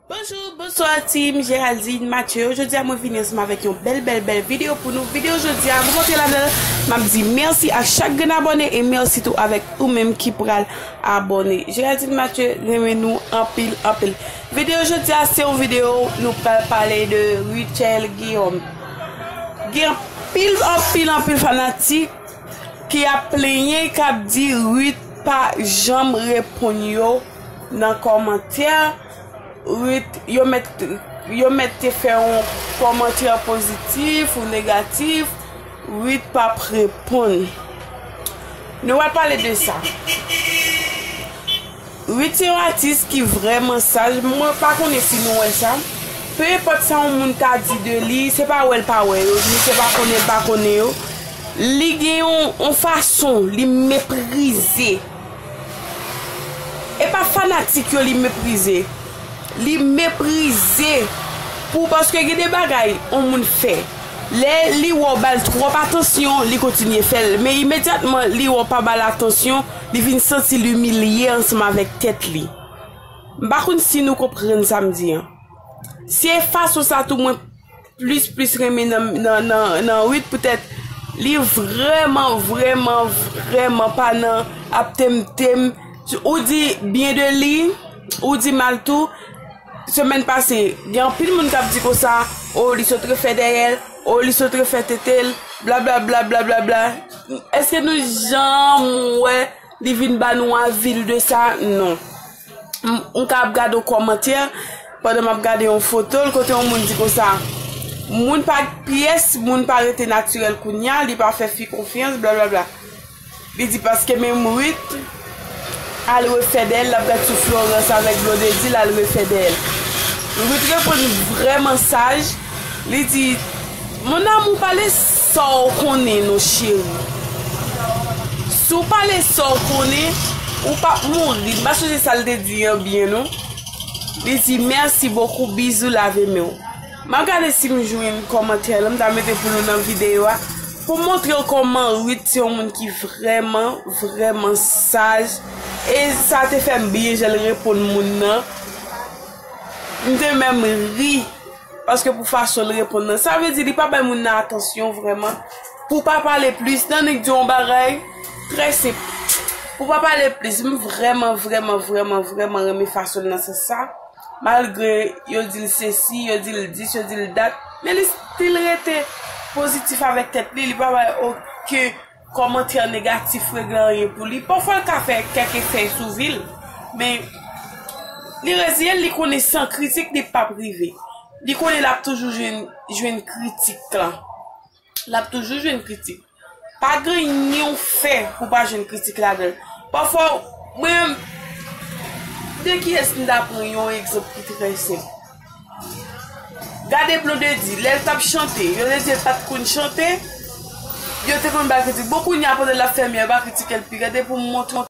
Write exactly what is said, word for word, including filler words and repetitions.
Bonjou, bonswa, team Géraldine Mathieu. Jodi a, mwen vini ansanm avèk yon bèl, bèl, bèl videyo pou nou. Videyo jodi a, mwen montre ladan l, m ap di mèsi ak chak grenn abòne e mèsi tou avèk ou menm ki pral abòne. Géraldine Mathieu renmen nou anpil, anpil. Videyo jodi a, se yon videyo nou pral pale de Rutshelle Guillaume. Gen anpil, anpil, anpil fanatik ki ap plenyen, k ap di Ruth pa janm reponn yo nan kòmantè. Ruth, yo mèt, yo mèt te fè yon kòmantè pozitif ou negatif, Ruth p ap reponn. Nou pral pale de sa. Ruth se yon atis ki vrèman saj, mwen pa konnen si nou wè sa. Pe enpòt sa yon moun ta di de li, se pa wè l pa wè yo, ni se pa konnen l pa konnen yo. Li gen yon, yon fason, li meprize. E pa fanatik yo li meprize. Li meprize pou, paske gen de bagay yon moun fè. Lè li wè w ba l twòp atansyon, li kontinye fè l. Men imedyatman li wè w pa ba l atansyon, li vin santi l imilye ansanm avèk tèt li. M pa konn si nou konprann sa m di an. Se fason sa tou mwen plis, plis renmen nan, nan, nan, nan Ruth, poutèt li vrèman, vrèman, vrèman pa nan ap tem, tem. Ou di byen de li, ou di mal tou. Semèn pase, gen anpil moun k ap di konsa, o, li sot refè dèyè l, o, li sot refè tete l, blablabla, blablabla. Èske nou janm wè li vin ba nou avi l de sa? Non. M, m ka ap gade yon kòmantè pandan m ap gade yon foto l kote yon moun di konsa, moun pa pyès, moun pa rete natirèl kounye a, li pa fè fi konfyans, blablabla. Li di paske menm Ruth al refè dèyè l, l ap gad sou Florence avèk Blondedy, l al refè dèyè l. Ruth reponn vrèman saj, li di, mon amour, pale sa w konnen non, cheri. Si w pale sa w konnen, ou p ap mouri. M pa sonje sa l te di an byen non. Li di, merci beaucoup, bisous, lave men w. M ap gade si m jwenn kòmantè lan, m ta mete pou nou nan videyo a, pou m montre w kòman Ruth se yon moun ki vrèman, vrèman saj. E sa te fè m byen jan l reponn moun nan. M te menm ri. Paske pou fason l reponn nan, sa vle di li pa bay moun nan atansyon vrèman. Pou pa pale plis, nan nèg di yon bagay trè senp. Pou pa pale plis, m vrèman, vrèman, vrèman, vrèman renmen fason l nan sans sa. Malgre yo di l sesi, yo di l dis, yo di l dat, men li still rete pozitif avèk tèt li, li pa bay okenn kòmantè negatif regle anyen pou li. Pafwa l ka fè kèk efè sou vi l, men li reziye l, li konnen san kritik li p ap rive. Li konnen l ap toujou jwenn, jwenn kritik lan. L ap toujou jwenn kritik. Pa gen anyen w fè pou pa jwenn kritik ladan l. Pafwa, mwen menm, de kiyès m ta pran yon egzanp ki trè senp? Gade Blondedy, lè l t ap chante, yo te di l pa t konn chante, yo te konn ba l kritik. Bon, kounye a, pandan l ap fè mye, yo pa kritike l pi. Gade pou m montre w.